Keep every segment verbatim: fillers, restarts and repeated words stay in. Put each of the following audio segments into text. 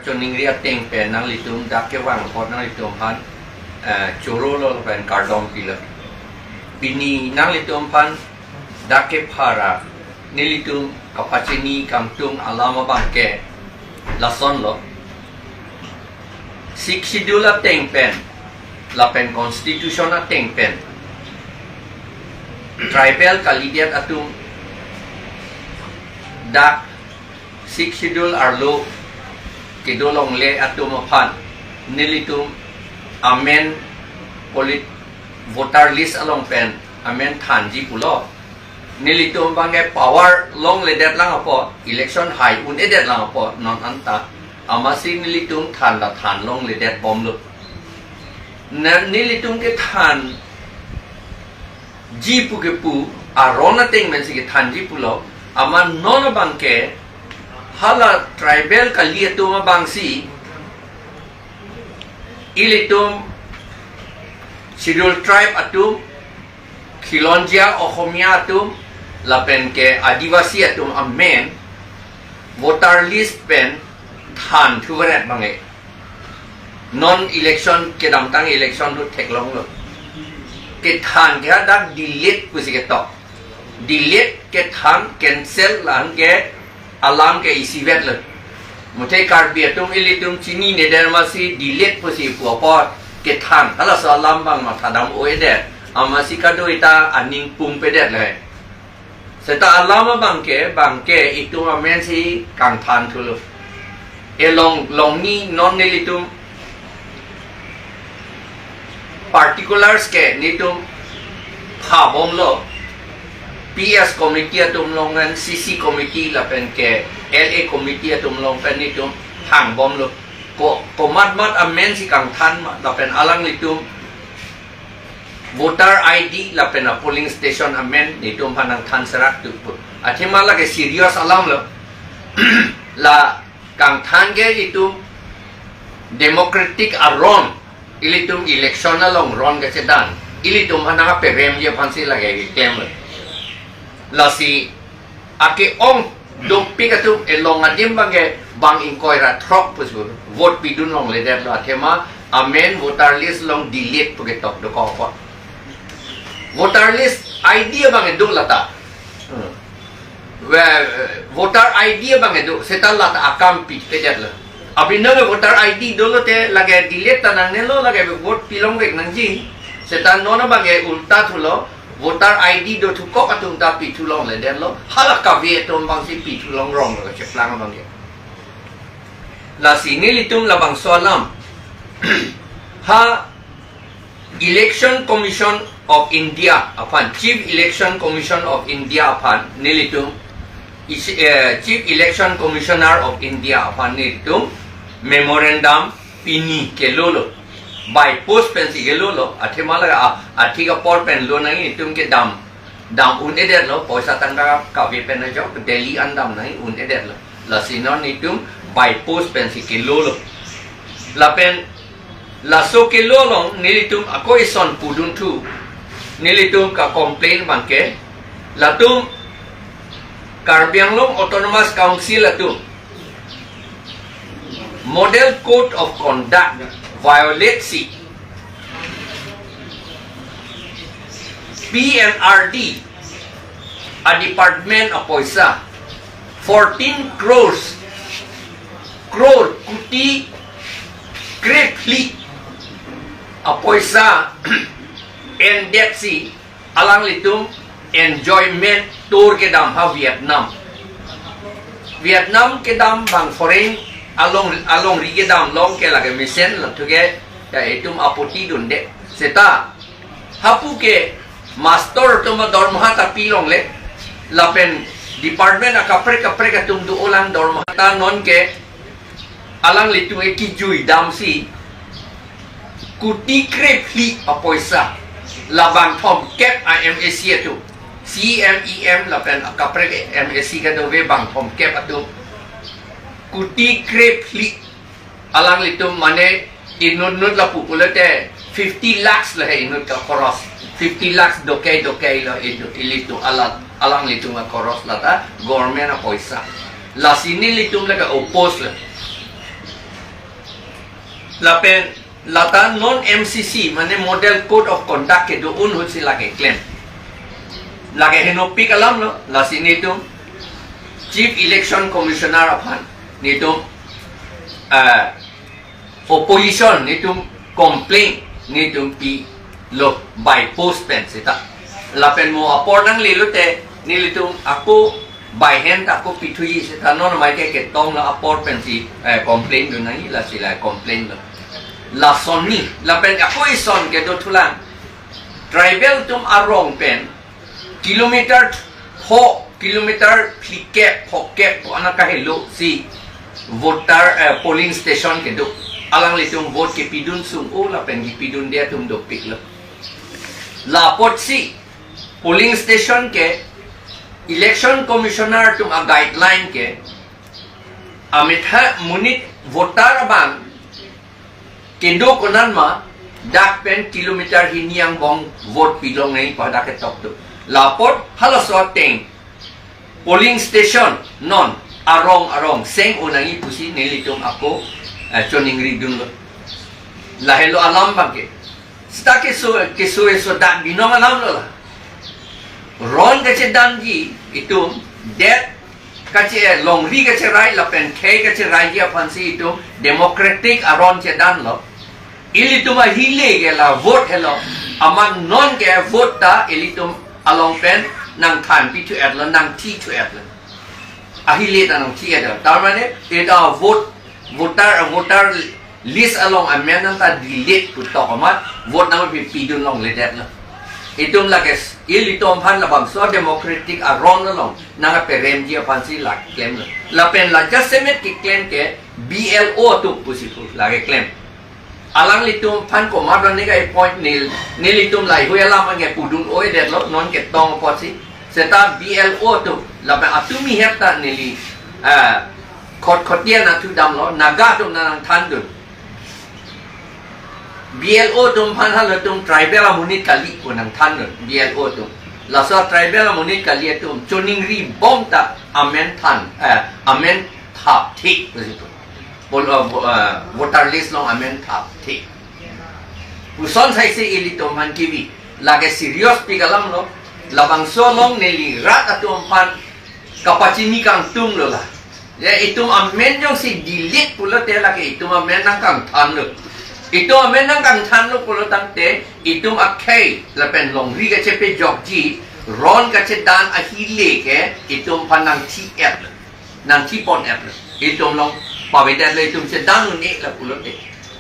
Choningri ateng pen nanglitum dak kevang apot nanglitum aphan, eh, choro lo lapen kardom pilo. Pini nanglitum aphan dak kephara nelitum kapachini kangtung alam abang ke lason lo. Sixth Schedule ateng pen lapen Constitution ateng pen tribal kalidet atum dak Sixth Schedule arlo kedo longle atum aphan nelitum amen polit voter list along pen amen thanji pulo. Nelitum abang ke power longledet lang apot, election hai un-edet lang apot non anta, amatsi nelitum than ta than longledet bomlo. Na nelitum kethan ji pu kepu aron ateng pensi kethanji pulo, amat non abang ke hala tribal kali atum abangsi ilitum Schedule Tribe atum, Khilonjia Ohomia atum, lapen ke Adivasi atum amen voter list pen than thuvaret abang ke. Non election kedamtang election ahut theklonglo. Kethan ke hadak delete pusi ketok. Delete kethan cancel lapen ke alam ke isivet lo. Muthe Karbi atum ilitum chinine der amatsi delete pusi pu apot kethan. Halaso alam abang matha dam-o-edet. Amatsi kadokave ta aning pumpedet le. Seta alam abang ke, abang ke itum amensi kangthan thulo. Elong longni non nelitum particulars ke netum phabomlo. P S committee atum along pen, C C committee lapen ke L A committee atum along pen netum hangbomlo. Ko, komat mat amensi kangthan ma, lapen alanglitum voter I D lapen a polling station amen netum aphan nangthan serak tu pu. Athema lake serious alam lo. La kangthan ke itum democratic aron, ilitum election along ron kachedan, ilitum aphan nangperemji aphansi lake keklem lo. Lasi ake-ong dopik atum elong adim abang ke bang ingkoi ra throk pusi vote pidun longledetlo, athema amen voter list along delete pu ketok dokok apot. Voter list I D abang ke do lata. Hmm. Ve-, voter I D abang ke do, seta lata akam pipedetlo. Abinong ke voter I D dolo te lake delete ta nangnelo, lake vote pilongvek nangji. Seta non abang ke ulta thulo, voter I D do thukok atum ta pithu longledetlo, hala kave atum abangsi pithu longrong lo kacheplang abang ke. Lasi nelitum labangso alam ha Election Commission of India aphan, Chief Election Commission of India aphan nelitum isi-, eh, Chief Election Commissioner of India aphan nelitum memorandum pini kelolo, by post pensi kelolo, athema lake a, athik apor pen lo nangji, itum kedam, dam un-edetlo, poisa tangka kave pen ajok, Delhi an dam nangji un-edetlo. Lasi non itum by post pensi kelolo. Lapen laso kelo along nelitum ako ison pudun thu, nelitum ka complain abang ke, latum Karbi Anglong Autonomous Council atum Model Code of Conduct violate si P N R D a department apoisa fourteen crores, crore, kuti krephli apoisa endet si alanglitum enjoyment tour kedam ha Vietnam. Vietnam kedam abang foreign along, alongri kedam along ke lake mesen, latum ke ya itum apoti dunde. Seta hapu ke master atum dormoha ta pilongle, lapen department akaprek kaprek atum do-olang dormoha ta non ke alanglitum ke kijui damsi kuti krephli apoisa, la bangthomkep a M A C atum, C E M, E M lapen akaprek M A C kadokave bangthomkep atum kuti krephli alanglitum mane inut nut lapu pulote fifty lakhs lahe inut ka khoros. Fifty lakhs dokai dokai lo inut ilitum alang, alanglitum ka khoros lata government apoisa. Lasi nelitum lake oppose lo. Lapen lata non M C C, mane Model Code of Conduct kedo-un ahutsi lake klem. Lake henopik alam lo, lasi netum Chief Election Commissioner aphan, netum, eh, opposition, netum complaint, netum pilo by post pen seta. Lapen mo apor nangle lote, nelitum ako by hand ako pithuji seta, non amai ke ketong lo apor pensi, eh, complaint dun nangji, lasi la complaint lo. Lason ni, lapen ako ison kedo thulang. Tribal atum arong pen kilometer pho, kilometer phlikep, phokep, ko ana kahelo si voter, eh, polling station kedo. Alanglitum vote kepidun sung-o lapen kepidunde atum dopik lo. La apotsi polling station ke Election Commissioner atum a guideline ke ametha monit voter abang kedo konat ma, dak pen kilometer hini angbong vote pilong nangji pu dak ketok do. La apot halaso ateng polling station non arong arong seng-o nangji pusi nelitum ako, eh, choningri dunlo. Lahelo alam abangke. Seta keso, keso eso dak binong alam lo la. Ron kachedanji itum, det kache, longri kacherai lapen khei kacheraiji aphansi itum democratic aron chedan lo. Ilitum ahile ke la vote helo. Amat non ke vote ta ilitum along pen nangthan pithu-et lo, nangthi thu-et lo. Ahile ta nangthi-et lo. Tar mane, eta vote, voter, voter list along amen nangta delete putok amat vote nangpi, pidun longledet lo. Itum lake s-, ilitum aphan labangso democratic aron along nangperemji aphansi la klem lo. Lapen la jasemet keklem ke B L O atum pusi pu lake klem. Alanglitum aphan komat ane ka-appoint nel, nelitum lahei alam ange pudun-o-edet lo, non ketong apotsi. Seta B L O atum, lapen atum ihep ta neli, ah, khot khotia nangthu damlo, Naga atum nangthandun. B L O atum aphan halatum tribal amonit kali pu nangthandun, B L O atum. Laso tribal amonit kali atum choningri bom ta amen than, eh, amen thap thik pusi pu. Pol-, eh, vo-, eh, voter list along amen thap thik. Puson saisi ilitum aphan kibi. Lake serious pik alam lo. Labangso along neli rat atum aphan kapachini kangtung lo la. Ya, itum amen jongsi delete pulote lake itum amen nangkangthan lo. Itum amen nangkangthan lo pulo tangte itum akhei lapen longri kachepejokji, ron kachedan ahile ke itum aphan nangthi-et lo. Nangthipon-et lo. Itum along pavedet lo, itum chedan un-e la pulote.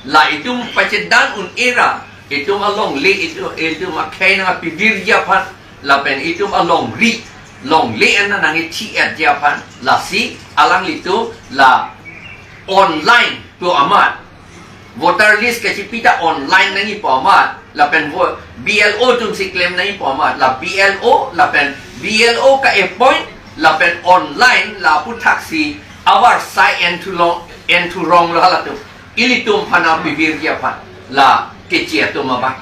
La itum pachedan un-e ra, itum alongle, itum, itum akhei nangpivirji aphan, lapen itum alongri, longle an nangthi-etji aphan, lasi alanglitum la online pu amat voter list kachipi ta online nangji pu amat, lapen vo-, B L O atumsi klem nangji pu amat, la B L O, lapen B L O ka-appoint, lapen online la aputhaksi avarsai enthu long, enthu rong lo halatum. Ilitum aphan nangpivirji aphan, la kechi atum abang.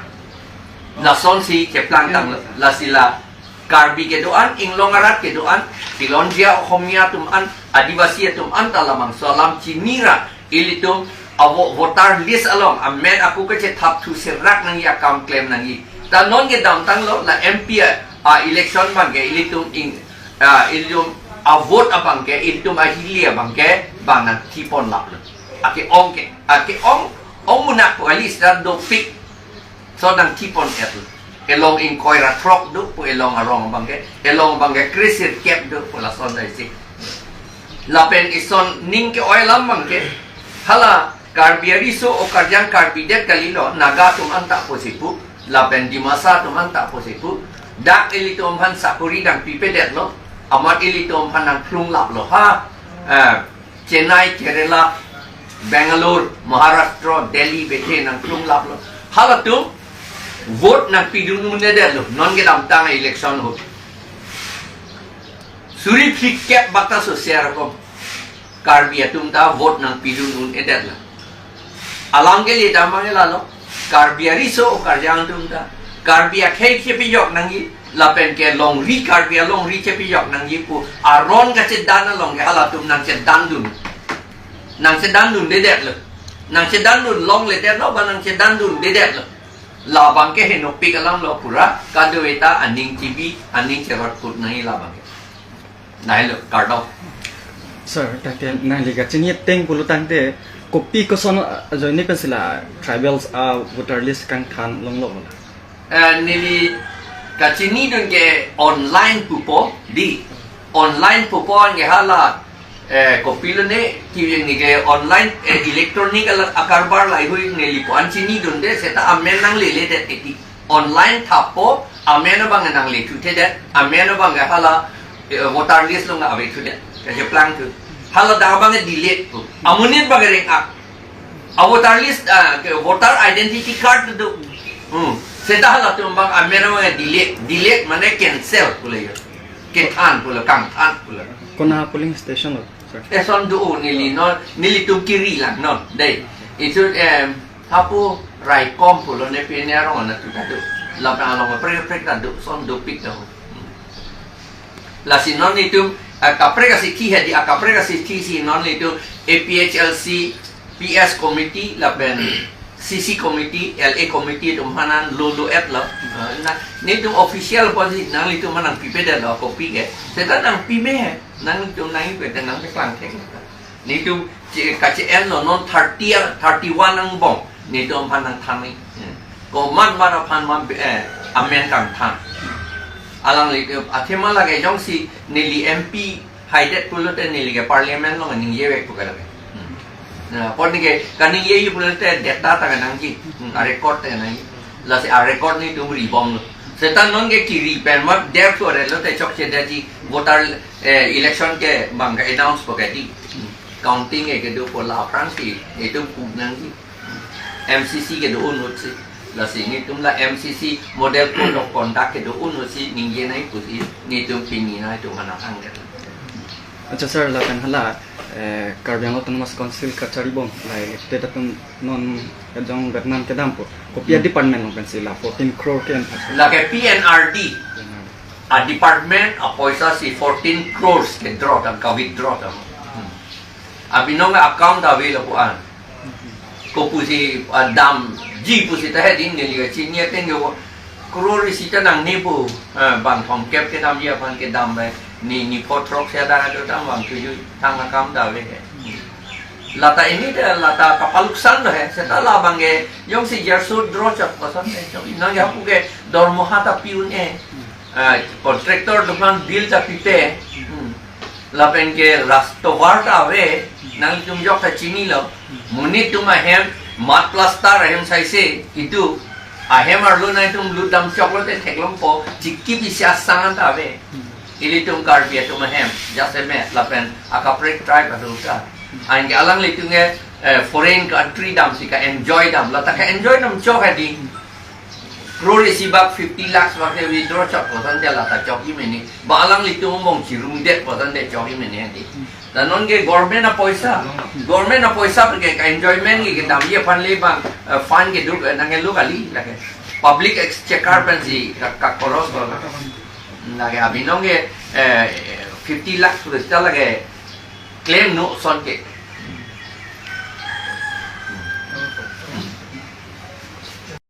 Lasonsi cheplangtang lo, lasi la Karbi kedo-an, inglong arat kedo-an, Khilonjia Ohomia atum an, Adivasi atum an ta labangso alam chini ra, ilitum avo voter list along amen ako kachethap thu serak nangji akam klem nangji. Ta non kedamtang lo la M P a, a election abangke ilitum ing, a, ilitum avote abangke, ilitum ahile abangke bang nangthipon lap lo. Ake-ong ke, ake-ong, ong munak pu kali seta dopik. So nangthipon-et lo. Elong ingkoi ra throk do pu elong arong abangke. Elong abangke kre sirkep do pu lason saisi. Lapen ison ning ke-oi alam abangke, hala Karbi ariso o karjang Karbi det kalilo, Naga atum anta pusi pu, lapen Dimasa atum anta pusi pu. Dak ilitum aphan sakori nangpipedet lo, amat ilitum aphan nangphlung lap lo ha. Eh, Chennai, Kerala, Bangalore, Maharashtra, Delhi, bethe nangphlung lap lo. Halatum vote nangpidun un-edet lo, non kedamtang election ahut. Suri phlikep bataso sera kom Karbi atum ta vote nangpidun un-edet lo. Alam ke le damang lalo. Karbi ariso o karjang atum ta, Karbi akhei chepejok nangji, lapen ke longri, Karbi alongri chepejok nangji pu aron kachedan along ke halatum nangchedandun. Nangchedandundedet lo. Nangchedandun longledetlo, ba nangchedandundedet lo. Labang ke henopik alam lo pura, kadokave ta aning chibi, aning cherot put nangji labang ke. Lahelo, kardom. Sir, tangte nangli kachini ateng pulo tangte kopi koson ajoine pensi la tribals a voter list kangthan longlo? Eh, neli kachinidun ke online pupo, dei. Online pupo anke hala, eh, kopilo ne, ki neli ke online, eh, electronic ala akarbar laheihui neli pu-an chinidunde, seta amen nangleledet eti. Online thappo, amen abang nanglethuthedet, amen abang ke hala, eh, voter list along avethudet. Kacheplangthu. Hala dak abang ke delete pu. Amonit abang ke reng-ak. A voter list, ah, ke voter identity card do. Hmm. Seta halatum abang amen abang delete, delete mane cancel pulo yo. Kethan pulo, kangthan pulo. Kona polling station lo, sir? Station do neli non, nelitum kiri lang non. Dei. Itu, em, hapu raikom pulo ne pine arong na tu ta do. Lapen along kaprek kaprek ta do, son dopik ta. Hmm. Lasi non itum, eh, kaprek asethi hedi, ah, kaprek asethi si non itum A P H L C, P S committee, lapen C C committee, L A committee atum aphan nanglo-lo-etlo. Eh, na, netum official apotsi nanglitum aphan nangpipedetlo, kopi ke. Seta nangpime he, nanglitum nangpipede nangpeklang thek. Netum che-, kache-enlo non thirty, thirty-one angbong. Netum aphan nangthanji. Hmm. Komat mat aphan ma, eh, amen kangthan. Alanglitum, athema lake jongsi neli M P haidet pulote neli ke parliament along ningjevek pu ke lake. Hmm. Na, apot neli ke kaningjeji pulote data ta kenangji. Hmm, a record ta kenangji. Lasi a record netum ribomlo. Seta non ke kiri pen mat der tu are lote chokchedetji voter, eh, election ke bang ke announce po ke dei. Hmm. Counting ke kedo po la aphrangsi, itum pu nangji. M C C kedo unutsi. Lasi netum la M C C model code of conduct kedo unutsi ningje nangji pusi netum pini nangtum mana angger. Acha sir, lapen hala, eh, Karbi Anglong Autonomous Council kacharibom la elected atum non kejong vetnam kedampo. Kopi a Hmm. department along pensi la fourteen crore ke-en? Lake P N R D. A department apoisa si fourteen crores ke-draw dam, ka-withdraw dam. Hmm. Abinong account ave lo pu-an. Kopusi, ah, damji pusi ta hedi neli kachini ateng ke crore isi ta nangne pu, ah, bang thomkep kedamji aphan kedam bai. Ni, ni pho throk si adang ado dam bang tuju tang akam ta ave he. Lata ini de lata kapaluksan lo he. Seta labang ke jongsi jersut draw chot koson he. Jong inang ya pu ke dormoha ta pi un-e. Ah, contractor atum aphan bill ta pipe. Hmm. Lapen ke ras tovar ta ave, nangtum jok ta chinilo. Monit atum ahem, mat plaster ahem saise, itu. Ahem arlo nangtum lut dam choklo te theklongpo, chikip isi asang ta ave. Ilitum Karbi atum ahem, jasemet, lapen akaprek tribe atum ta. Anke alanglitum ke, eh, foreign country damsi ka-enjoy dam, lata ka-enjoy dam chok hedi. Crore isi bak fifty lakhs bak ke withdraw chok koson de lata chokji mene. Ba alanglitum angbong chirungdet koson de chokji mene hedi. Ta non ke government apoisa. Government apoisa pen ke ka-enjoyment ke kedamji aphan le bang, eh, fund kedo, eh, nangkelo kali lake. Public exchequer pensi ka, ka-cross ko. Lake abinong ke, eh, fifty lakhs rupees ta lake claim no son ke.